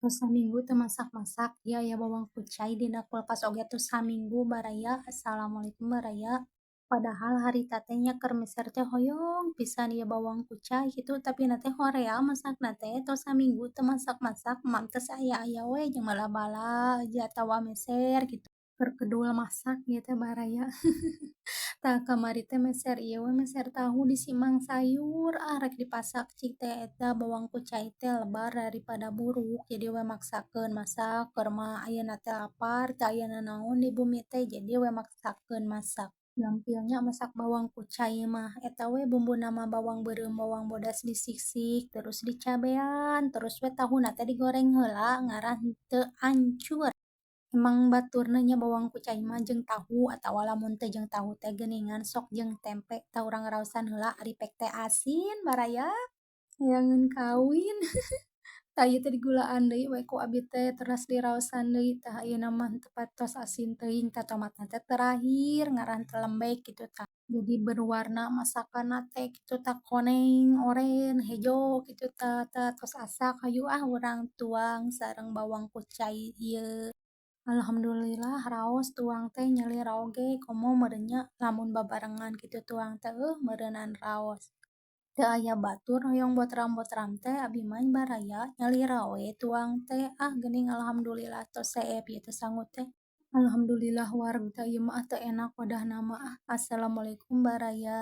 Tos saminggu teu masak-masak, ieu aya bawang kucai dina kulkas oge tos saminggu baraya. Assalamualaikum baraya. Padahal harita teh nya keur meser teh hoyong pisan ieu bawang kucai kitu, tapi na teh horea masakna teh tos saminggu teu masak-masak, mam teh saaya-aya we jeung bala-bala atawa meser kitu. Keur kedul masak ieu teh baraya. Tah kamari teh meser ieu we, meser tahu disimang sayur, ah rek dipasak cik teh eta bawang kucai teh lebar daripada buruk, jadi we maksakeun masak keur mah ayeuna teh lapar teu aya nanaon di bumi teh, jadi we maksakeun masak. Gampilnya masak bawang kucai mah, eta we bumbuna mah bawang beureum bawang bodas disiksik terus dicabean, terus we tahuna teh digoreng heula ngarah teu ancur. Emang baturna nya bawang kucai mah jeung tahu atawa lamun teu jeung tahu teh geuningan sok jeung tempe, tah urang raosan heula ari pek teh asin baraya. Hayangeun kawin. Tah ieu teh digulaan deui we ku abi teh teras diraosan deui, tah ayeuna mah teu patos asin teuing, tah tomatna teh terakhir ngarah teu lembek kitu tah. Jadi berwarna masakanna teh kitu tah, koneng, oren, hejo kitu tah. Tah tos asak hayu ah urang tuang sareng bawang kucai ieu. Alhamdulillah raos tuang teh, nyalira oge komo meureun nya lamun babarengan kitu tuang teh meureunan raos. Teu aya batur hoyong botram-botram teh abi mah baraya nyalira we tuang teh, ah geuning alhamdulillah tos seep ieu teh sangu teh. Alhamdulillah wareg teh ieu mah, teu enak wadahna mah ah. Assalamualaikum baraya.